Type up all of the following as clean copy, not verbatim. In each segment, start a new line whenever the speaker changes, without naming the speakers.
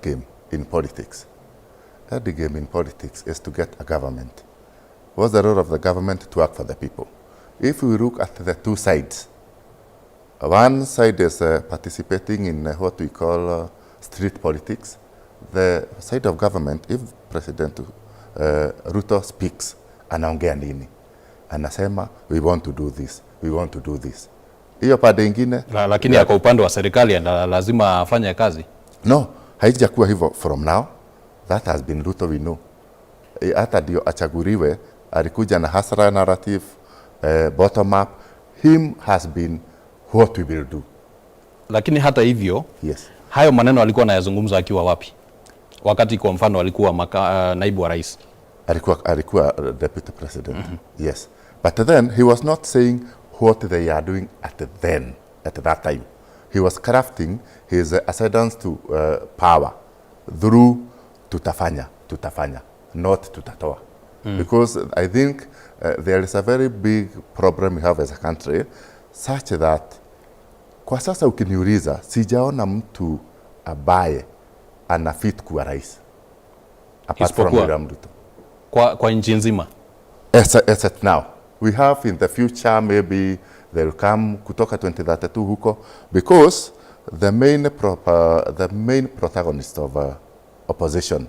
Game in politics? The game in politics is to get a government. What's the role of the government? To work for the people. If we look at the two sides, one side is participating in what we call street politics. The side of government, if President Ruto speaks, anaongea nini? Anasema, "We want to do this, we want to do this." Hiyo pande ingine
Lakini yeah, kwa upande wa serikali lazima afanye kazi.
No, haijakuwa hivyo from now. That has been Ruto we know. Hata ndio achaguliwe alikuja na hustler narrative, bottom up. Him has been what we will do.
Lakini hata hivyo, hayo maneno alikuwa anayazungumza akiwa wapi? Wakati kwa mfano alikuwa naibu wa rais.
Alikuwa deputy president. Yes. But then he was not saying what they are doing at that time. He was crafting his ascendance to power through tutafanya, tutafanya, not tutatoa. Because I think there is a very big problem we have as a country such that kwa sasa ukiniuliza, sijaona mtu ambaye ana fit kuwa rais apart from
Isipokuwa-
William Ruto.
Kwa nchi nzima.
As at now. We have in the future, maybe they'll come kutoka 2032 huko, because the main protagonist of opposition,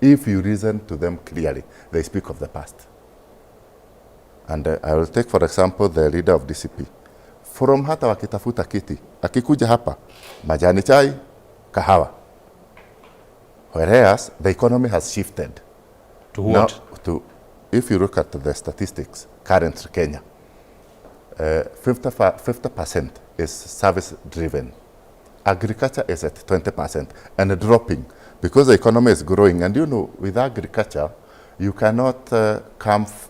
if you listen to them clearly, they speak of the past. And I will take, for example, the leader of DCP. From hata wakitafuta kiti, akikuja hapa, majani chai, kahawa. Whereas the economy has shifted.
To what?
Now, if you look at the statistics, current Kenya, 50% is service driven. Agriculture is at 20% and dropping because the economy is growing. And with agriculture, you cannot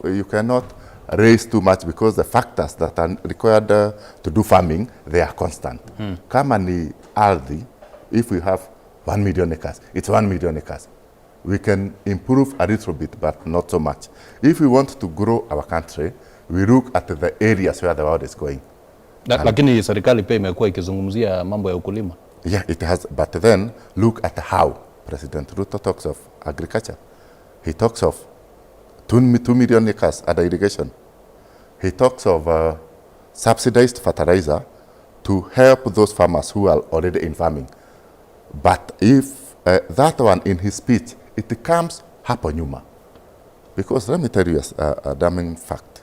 you cannot raise too much because the factors that are required to do farming, they are constant. Kama ni ardhi, if we have 1 million acres, it's 1 million acres. We can improve a little bit, but not so much. If we want to grow our country, we look at the areas where the world is going.
Lakini serikali pia imekuwa ikizungumzia mambo ya ukulima.
Yeah, it has. But then look at how President Ruto talks of agriculture. He talks of 2 million acres under irrigation. He talks of subsidized fertilizer to help those farmers who are already in farming. But if that one in his speech, it comes hapo nyuma. Because let me tell you a damning fact.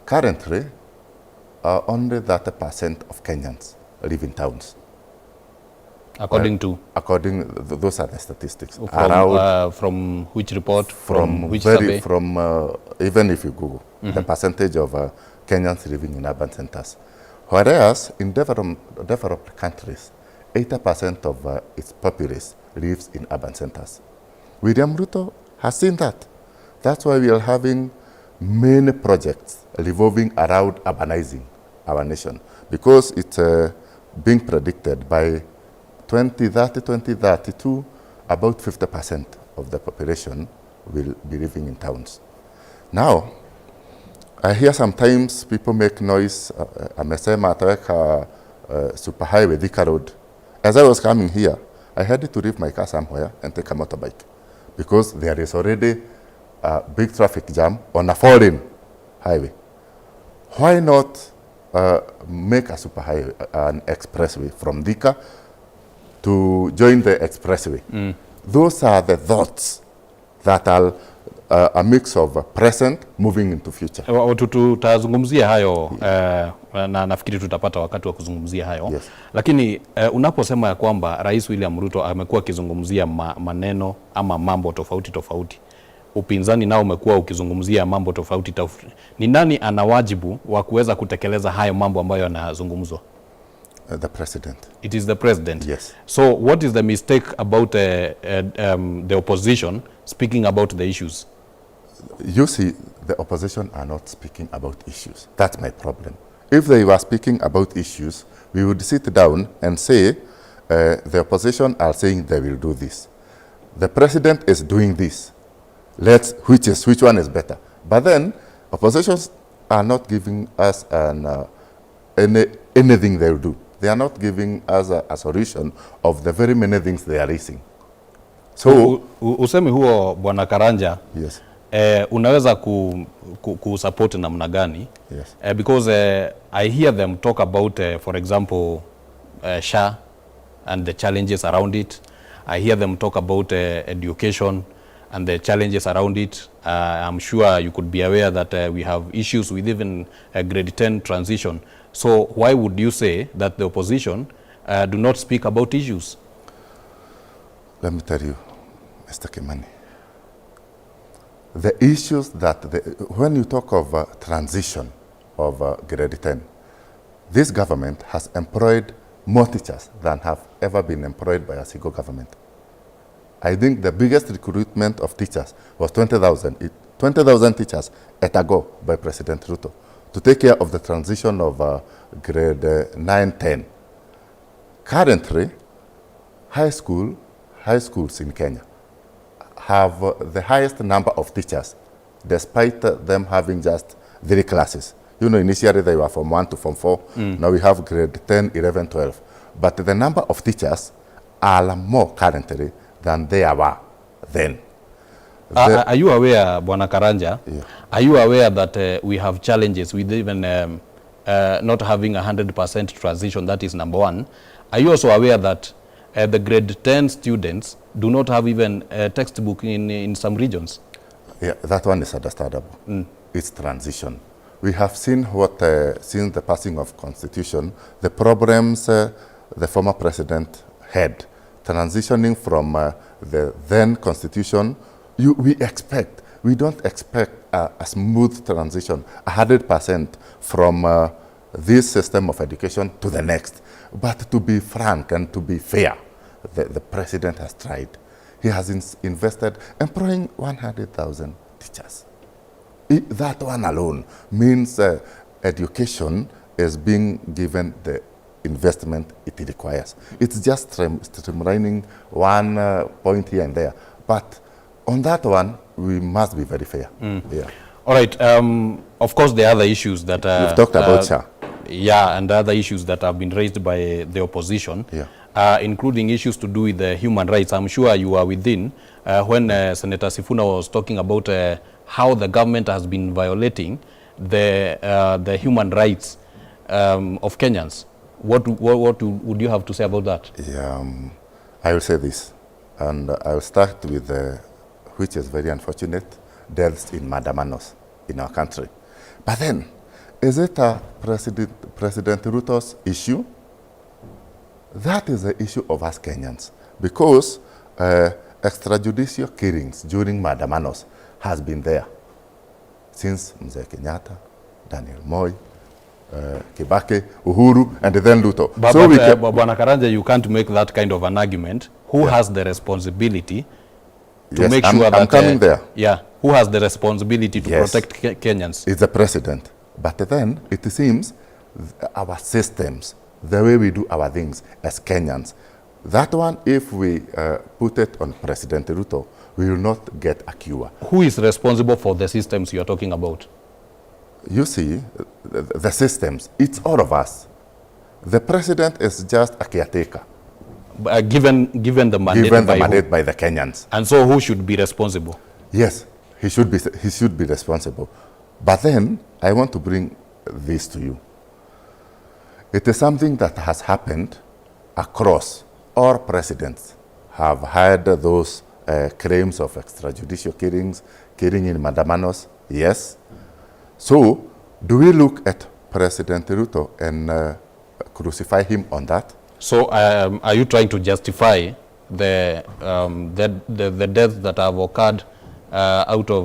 Currently, only 30% of Kenyans live in towns.
According to
According, those are the statistics.
From,
Around
from which report? From which
very,
survey?
From even if you Google the percentage of Kenyans living in urban centers. Whereas in developed countries, 80% of its populace lives in urban centers. William Ruto has seen that. That's why we are having many projects revolving around urbanizing our nation, because it's being predicted by 2030, 2032, about 50% of the population will be living in towns. Now, I hear sometimes people make noise, amesema ataweka superhighway Thika Road. As I was coming here, I had to leave my car somewhere and take a motorbike because there is already a big traffic jam on a four-lane highway. Why not make a superhighway, an expressway from Thika to join the expressway? Those are the thoughts that are a mix of present moving into future.
Tutazungumzia hayo na nafikiri tutapata wakati wa kuzungumzia hayo.
Yes.
Lakini unaposema ya kwamba Rais William Ruto amekuwa akizungumzia maneno ama mambo tofauti tofauti, upinzani nao umekuwa ukizungumzia mambo tofauti tofauti, ni nani ana wajibu wa kuweza kutekeleza hayo mambo ambayo yanazungumzwa?
The president.
It is the president.
Yes.
So what is the mistake about the opposition speaking about the issues?
You see, the opposition are not speaking about issues. That's my problem. If they were speaking about issues, we would sit down and say, the opposition are saying they will do this. The president is doing this. Which one is better? But then, oppositions are not giving us anything they will do. They are not giving us a solution of the very many things they are raising. So,
Usemi huo, Bwana Karanja,
yes,
unaweza ku support namna gani?
Yes.
Because I hear them talk about, for example, SHA and the challenges around it. I hear them talk about education and the challenges around it. I'm sure you could be aware that we have issues with even grade 10 transition. So why would you say that the opposition do not speak about issues?
Let me tell you, Mr. Kimani, the issues that, when you talk of transition of grade 10, this government has employed more teachers than have ever been employed by a single government. I think the biggest recruitment of teachers was 20,000. 20,000 teachers at a go by President Ruto to take care of the transition of grade 9, 10. Currently, high schools in Kenya have the highest number of teachers, despite them having just three classes. Initially they were from 1 to Form 4. Now we have grade 10, 11, 12. But the number of teachers are more currently than they were then.
Are you aware, Bwana Karanja,
Yeah.
are you aware that we have challenges with even not having 100% transition? That is number one. Are you also aware that the grade 10 students do not have even a textbook in some regions?
Yeah, that one is understandable. It's transition. We have seen what, since the passing of Constitution, the problems the former president had, transitioning from the then Constitution, we don't expect a smooth transition, 100% from this system of education to the next. But to be frank and to be fair, the president has tried. He has invested employing 100,000 teachers. That one alone means education is being given the investment it requires. It's just streamlining one point here and there. But on that one, we must be very fair. Yeah.
All right. Of course, there are other issues that
You've talked about SHA.
Yeah, and other issues that have been raised by the opposition, including issues to do with the human rights. I'm sure you are within when Senator Sifuna was talking about how the government has been violating the human rights of Kenyans. What would you have to say about that?
Yeah, I will say this, and I will start with, which is very unfortunate, deaths in maandamanos in our country. But then, is it a President Ruto's issue? That is the issue of us Kenyans, because extrajudicial killings during maandamanos has been there since Mzee Kenyatta, Daniel Moi, Kibaki, Uhuru, and then Ruto.
But,
So
but,
we can,
Bwana Karanja, you can't make that kind of an argument. Who has the responsibility to
Yes,
make
I'm,
sure
I'm
that
coming there.
Yeah, who has the responsibility to
Yes.
protect Kenyans?
It's the president. But then it seems our systems, the way we do our things as Kenyans, that one, if we put it on President Ruto, we will not get a cure.
Who is responsible for the systems you are talking about?
You see, the systems, it's all of us. The president is just a caretaker,
Given the mandate
given the
by who?
Mandate by the Kenyans.
And so who should be responsible?
Yes, he should be responsible. But then I want to bring this to you. It is something that has happened across all presidents have had those claims of extrajudicial killings, killing in maandamanos, yes. So do we look at President Ruto and crucify him on that?
So are you trying to justify the deaths that have occurred out of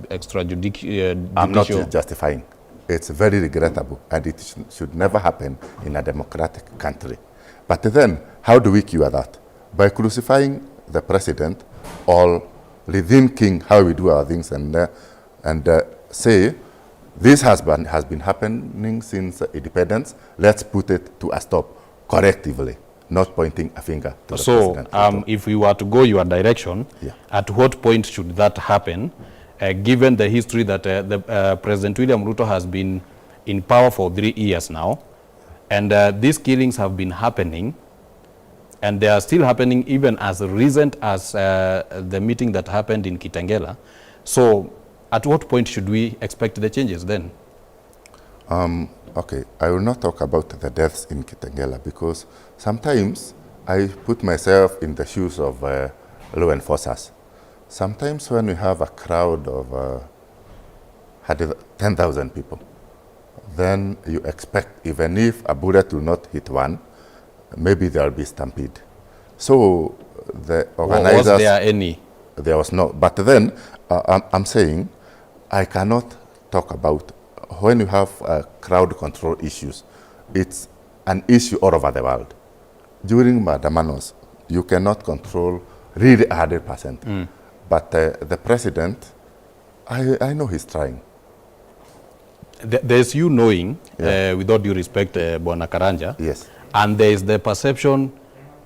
extrajudicial?
I'm not justifying. It's very regrettable, and it should never happen in a democratic country. But then, how do we cure that? By crucifying the president or rethinking how we do our things and say, this has been happening since independence, let's put it to a stop correctively, not pointing a finger to the
So
president.
if we were to go your direction, at what point should that happen, given the history that the President William Ruto has been in power for 3 years now, And these killings have been happening, and they are still happening even as recent as the meeting that happened in Kitengela. So at what point should we expect the changes then?
Okay, I will not talk about the deaths in Kitengela because sometimes I put myself in the shoes of law enforcers. Sometimes when we have a crowd of 10,000 people, then you expect even if a bullet will not hit one, maybe there will be stampede. So the organizers...
Was there any?
There was no. But then I'm saying I cannot talk about when you have crowd control issues. It's an issue all over the world. During maandamanos, you cannot control really 100%. But the president, I know he's trying.
There's you knowing, with all due respect, Bwana Karanja.
Yes.
And there is the perception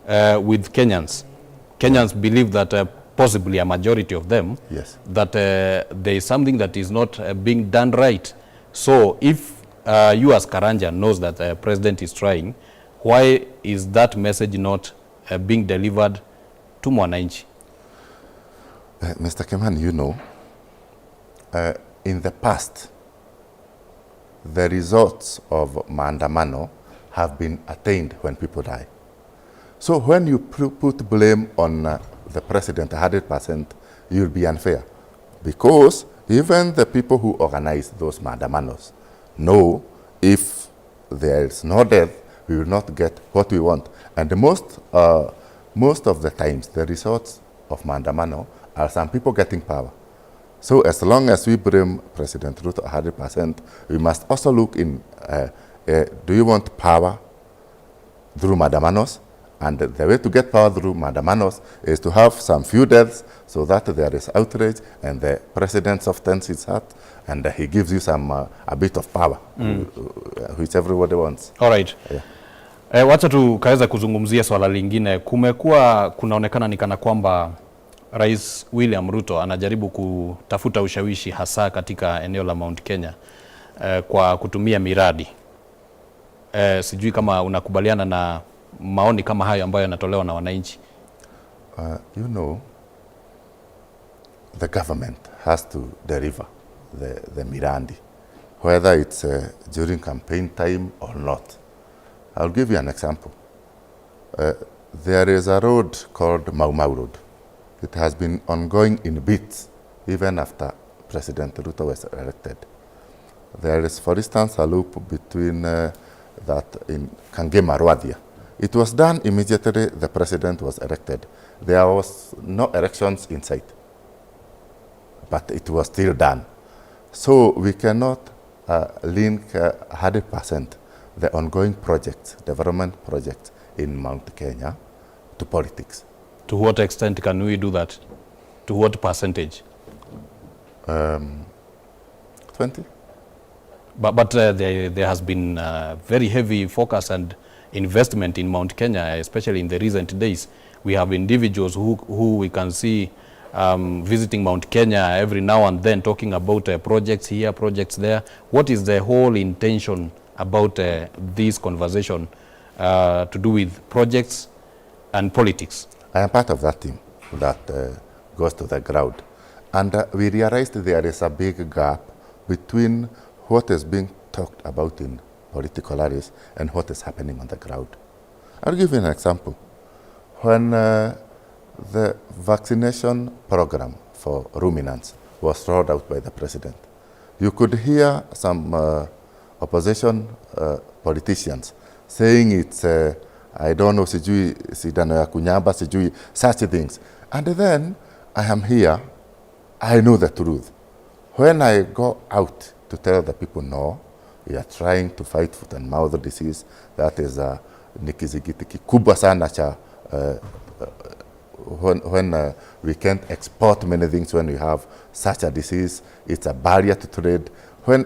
with Kenyans. Kenyans believe that possibly a majority of them, that there is something that is not being done right. So if you as Karanja knows that the president is trying, why is that message not being delivered to mwananchi?
Mr. Kimani, in the past, the results of maandamano have been attained when people die. So when you put blame on the president 100%, you'll be unfair. Because even the people who organize those maandamanos know if there is no death, we will not get what we want. And most of the times, the results of maandamano are some people getting power. So as long as we blame President Ruto 100%, we must also look in, do you want power through maandamanos? And the way to get power through maandamanos is to have some few deaths so that there is outrage and the president softens his heart and he gives you a bit of power, which everybody wants.
All right.
Yeah.
Wacha tukaweza kuzungumzia swala lingine. Kumekuwa kunaonekana ni kana kwamba Rais William Ruto anajaribu kutafuta ushawishi hasa katika eneo la Mount Kenya kwa kutumia miradi. Sijui kama unakubaliana na maoni kama hayo ambayo yanatolewa na wananchi.
The government has to deliver the miradi, whether it's during campaign time or not. I'll give you an example. There is a road called Mau Mau Road. It has been ongoing in bits, even after President Ruto was elected. There is, for instance, a loop between that in Kangema, Rwathia. It was done immediately the president was elected. There was no elections in sight, but it was still done. So we cannot link 100% the ongoing projects, development projects in Mount Kenya to politics.
To what extent can we do that? To what percentage?
20?
But there has been very heavy focus and investment in Mount Kenya, especially in the recent days. We have individuals who we can see visiting Mount Kenya every now and then, talking about projects here, projects there. What is the whole intention about this conversation to do with projects and politics?
I am part of that team that goes to the ground. And we realized there is a big gap between what is being talked about in political areas and what is happening on the ground. I'll give you an example. When the vaccination program for ruminants was rolled out by the president, you could hear some opposition politicians saying it's, I don't know, sijui sindano ya kunyamba, sijui, such things. And then I am here, I know the truth. When I go out to tell the people, no, we are trying to fight foot and mouth disease, that is ni kizingiti kikubwa sana cha when we can't export many things when we have such a disease, it's a barrier to trade. When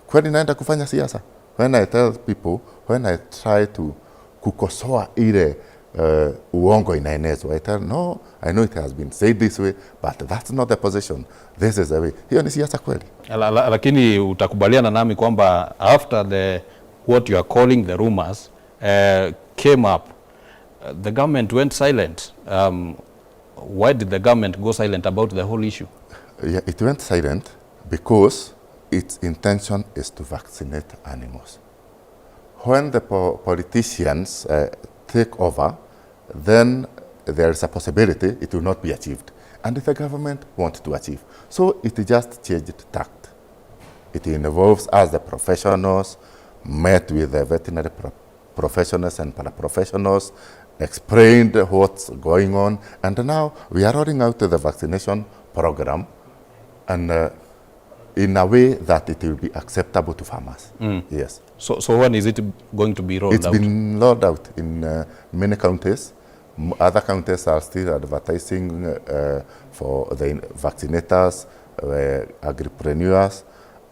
kweli naenda kufanya siasa, when I tell people, when I try to kukosoa ile uongo inaenezwa, I tell no, I know it has been said this way, but that's not the position. This is the way. Hiyo ni siasa kweli.
Lakini utakubaliana nami kwamba after the what you are calling the rumors came up, the government went silent. Why did the government go silent about the whole issue?
Yeah, it went silent because its intention is to vaccinate animals. When the politicians take over, then there is a possibility it will not be achieved. And the government wants to achieve. So it just changed tact. It involves us, the professionals, met with the veterinary professionals and paraprofessionals, explained what's going on, and now we are rolling out the vaccination program and in a way that it will be acceptable to farmers. Yes.
So when is it going to be rolled
It's
out?
Been rolled out in many counties. Other counties are still advertising for the vaccinators, agripreneurs,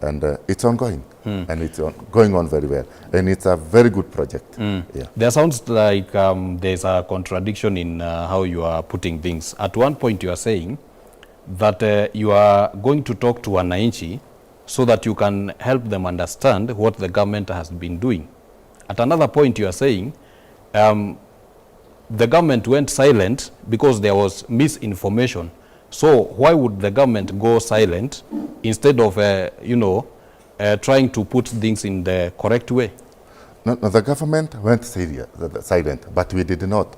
and it's ongoing. And it's going on very well. And it's a very good project. Yeah.
There sounds like there's a contradiction in how you are putting things. At one point you are saying that you are going to talk to wananchi so that you can help them understand what the government has been doing. At another point you are saying the government went silent because there was misinformation. So why would the government go silent instead of trying to put things in the correct way?
No, no, the government went silent, but we did not.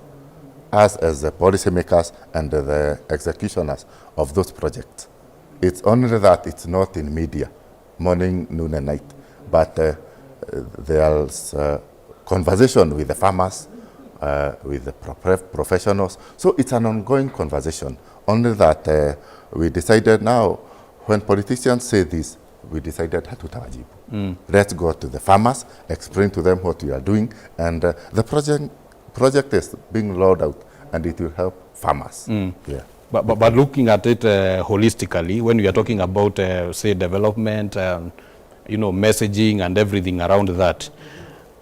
Us as the policymakers and the executioners of those projects. It's only that it's not in media, morning, noon, and night. But there's conversation with the farmers, with the professionals. So it's an ongoing conversation. Only that we decided now, when politicians say this, we decided hatutawajibu. Let's go to the farmers, explain to them what we are doing, and the project is being rolled out, and it will help farmers. Yeah.
But looking at it holistically, when we are talking about, say, development, messaging and everything around that,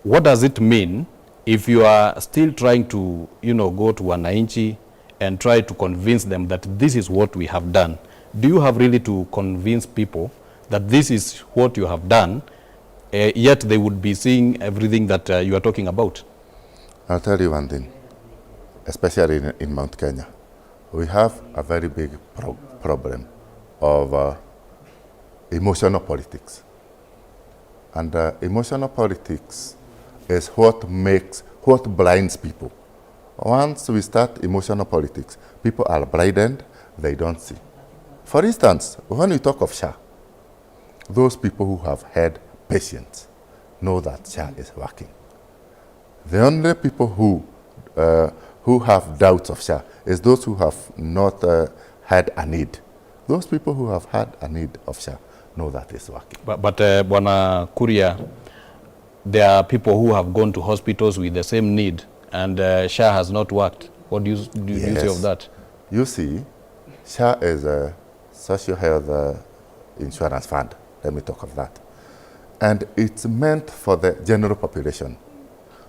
what does it mean if you are still trying to go to wananchi and try to convince them that this is what we have done? Do you have really to convince people that this is what you have done, yet they would be seeing everything that you are talking about?
I'll tell you one thing, especially in Mount Kenya. We have a very big problem of emotional politics. And emotional politics is what blinds people. Once we start emotional politics, people are blinded, they don't see. For instance, when we talk of SHA, those people who have had patients know that SHA is working. The only people who have doubts of SHA is those who have not had a need. Those people who have had a need of SHA know that it's working.
But Bwana Kuria, there are people who have gone to hospitals with the same need and SHA has not worked. What do you say of
Yes.
that?
You see, SHA is a social health insurance fund. Let me talk of that. And it's meant for the general population.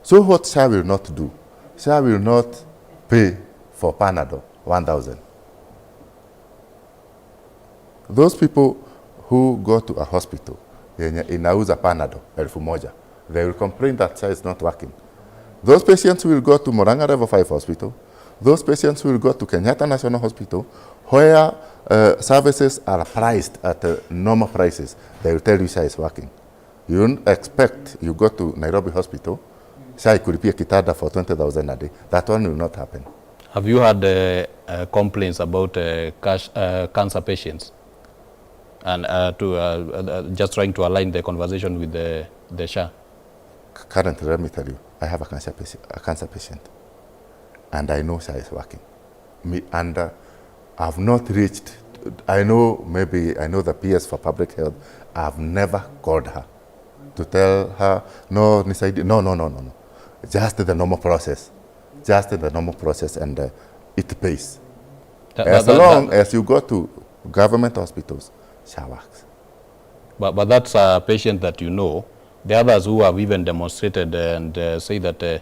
So what SHA will not do, SHA will not pay for Panadol 1,000. Those people who go to a hospital yenye inauza Panadol 1,000, they will complain that SHA is not working. Those patients will go to Murang'a Level 5 Hospital. Those patients will go to Kenyatta National Hospital, where services are priced at normal prices. They will tell you SHA is working. You don't expect you go to Nairobi Hospital, SHA ikulipie kitanda for 20,000 a day. That one will not happen.
Have you had complaints about cancer patients? And to just trying to align the conversation with the SHA.
Currently, let me tell you, I have a cancer patient, and I know SHA is working. Me, and I've not reached, I know maybe, I know the PS for public health, I've never called her to tell her, no, nisaidie, no, no, no, no, no. Just the normal process. Just the normal process, and it pays. As long as you go to government hospitals, SHA works.
But that's a patient that you know. The others who have even demonstrated and say that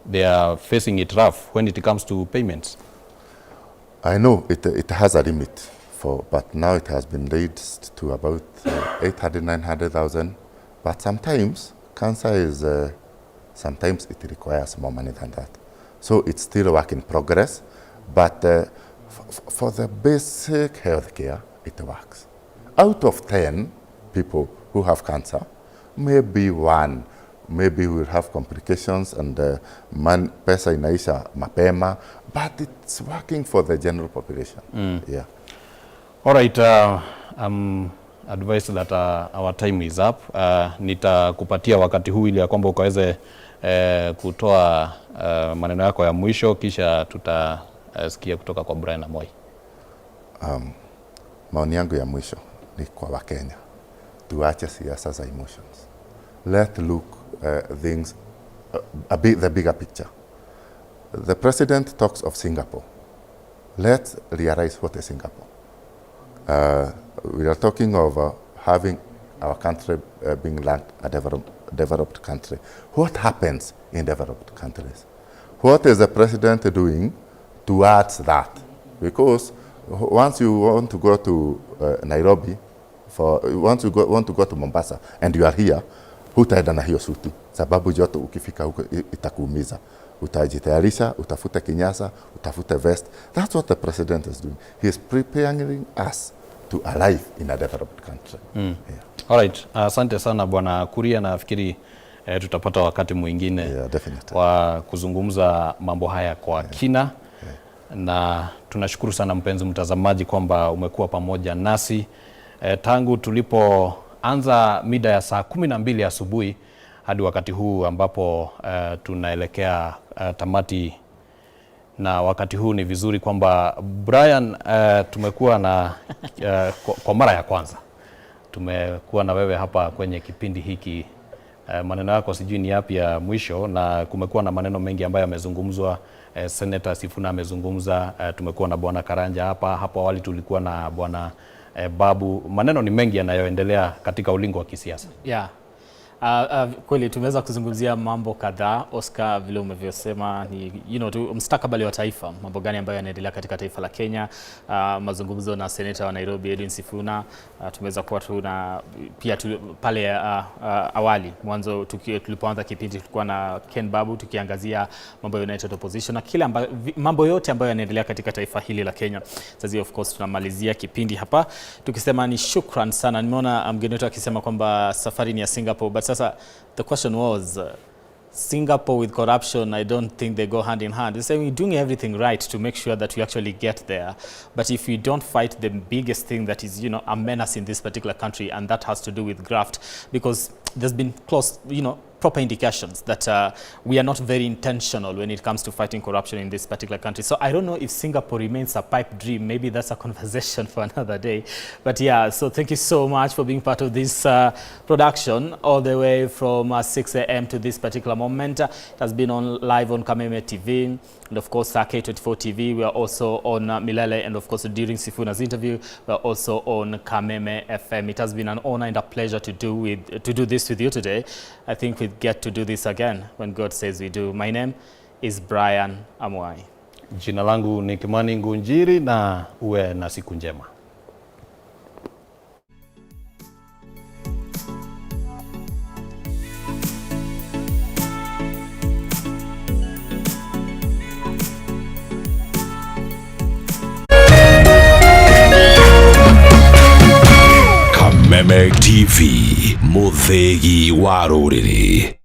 they are facing it rough when it comes to payments.
I know it has a limit, but now it has been raised to about 800, 900,000. But sometimes Cancer is, sometimes it requires more money than that. So it's still a work in progress, but for the basic health care, it works. Out of 10 people who have cancer, maybe one, maybe will have complications and pesa inaisha mapema, but it's working for the general population. Yeah.
All right, I'm advised that our time is up. Nitakupatia wakati huu ili ya kwamba ukaweze kutoa maneno yako ya mwisho, kisha tutasikia kutoka kwa Brian Amwai.
Maoni yangu ya mwisho ni kwa Wakenya, tuache siasa za emotions. Let look things a bit, the bigger picture. The president talks of Singapore. Let's realize what is Singapore. We are talking of having our country being ranked a developed country. What happens in developed countries? What is the president doing towards that? Because once you want to go to Nairobi, once you want to go to Mombasa and you are here, hutaenda na hiyo suti, sababu joto ukifika huko itakuumiza. Utajitayarisha, utafute kinyasa, utafute vest. That's what the president is doing. He is preparing us to a life in a developed country. Yeah.
All right, asante sana Bwana Kuria, nafikiri tutapata wakati mwingine
Yeah, definitely.
Wa kuzungumza mambo haya kwa kina. Na tunashukuru sana mpenzi mtazamaji kwamba umekuwa pamoja nasi tangu tulipoanza mida ya saa 12 asubuhi hadi wakati huu ambapo tunaelekea tamati, na wakati huu ni vizuri kwamba Brian, tumekuwa na kwa mara ya kwanza tumekuwa na wewe hapa kwenye kipindi hiki. Maneno yako sijui ni yapi ya mwisho, na kumekuwa na maneno mengi ambayo yamezungumzwa. Senator Sifuna amezungumza, tumekuwa na Bwana Karanja hapa. Hapo awali tulikuwa na Bwana Babu. Maneno ni mengi yanayoendelea katika ulingo wa kisiasa.
Yeah. Kweli tumeweza kuzungumzia mambo kadhaa Oscar, vile umevyosema ni tu mustakabali wa taifa, mambo gani ambayo yanaendelea katika taifa la Kenya. Mazungumzo na seneta wa Nairobi Edwin Sifuna. Tumeweza kuwa tuna pia pale awali mwanzo tulipoanza kipindi tulikuwa na Ken Babu tukiangazia mambo ya United Opposition na kila mambo yote ambayo yanaendelea katika taifa hili la Kenya. Sasa of course tunamalizia kipindi hapa tukisema ni shukran sana. Nimeona mgeni wetu akisema kwamba safari ni ya Singapore, but sasa the question was Singapore with corruption, I don't think they go hand in hand. They say we're doing everything right to make sure that we actually get there. But if we don't fight the biggest thing that is, a menace in this particular country, and that has to do with graft, because there's been close, proper indications that we are not very intentional when it comes to fighting corruption in this particular country. So I don't know if Singapore remains a pipe dream. Maybe that's a conversation for another day. But yeah, so thank you so much for being part of this production all the way from 6 a.m. to this particular moment. It has been on live on Kameme TV and of course K24 TV. We are also on Milele, and of course during Sifuna's interview, we are also on Kameme FM. It has been an honor and a pleasure to do this with you today. I think we get to do this again when God says we do. My name is Brian Amwai.
Jina langu ni Kimani Ngunjiri na uwe na siku njema.
Kameme TV, mũthĩgi wa rũrĩrĩ.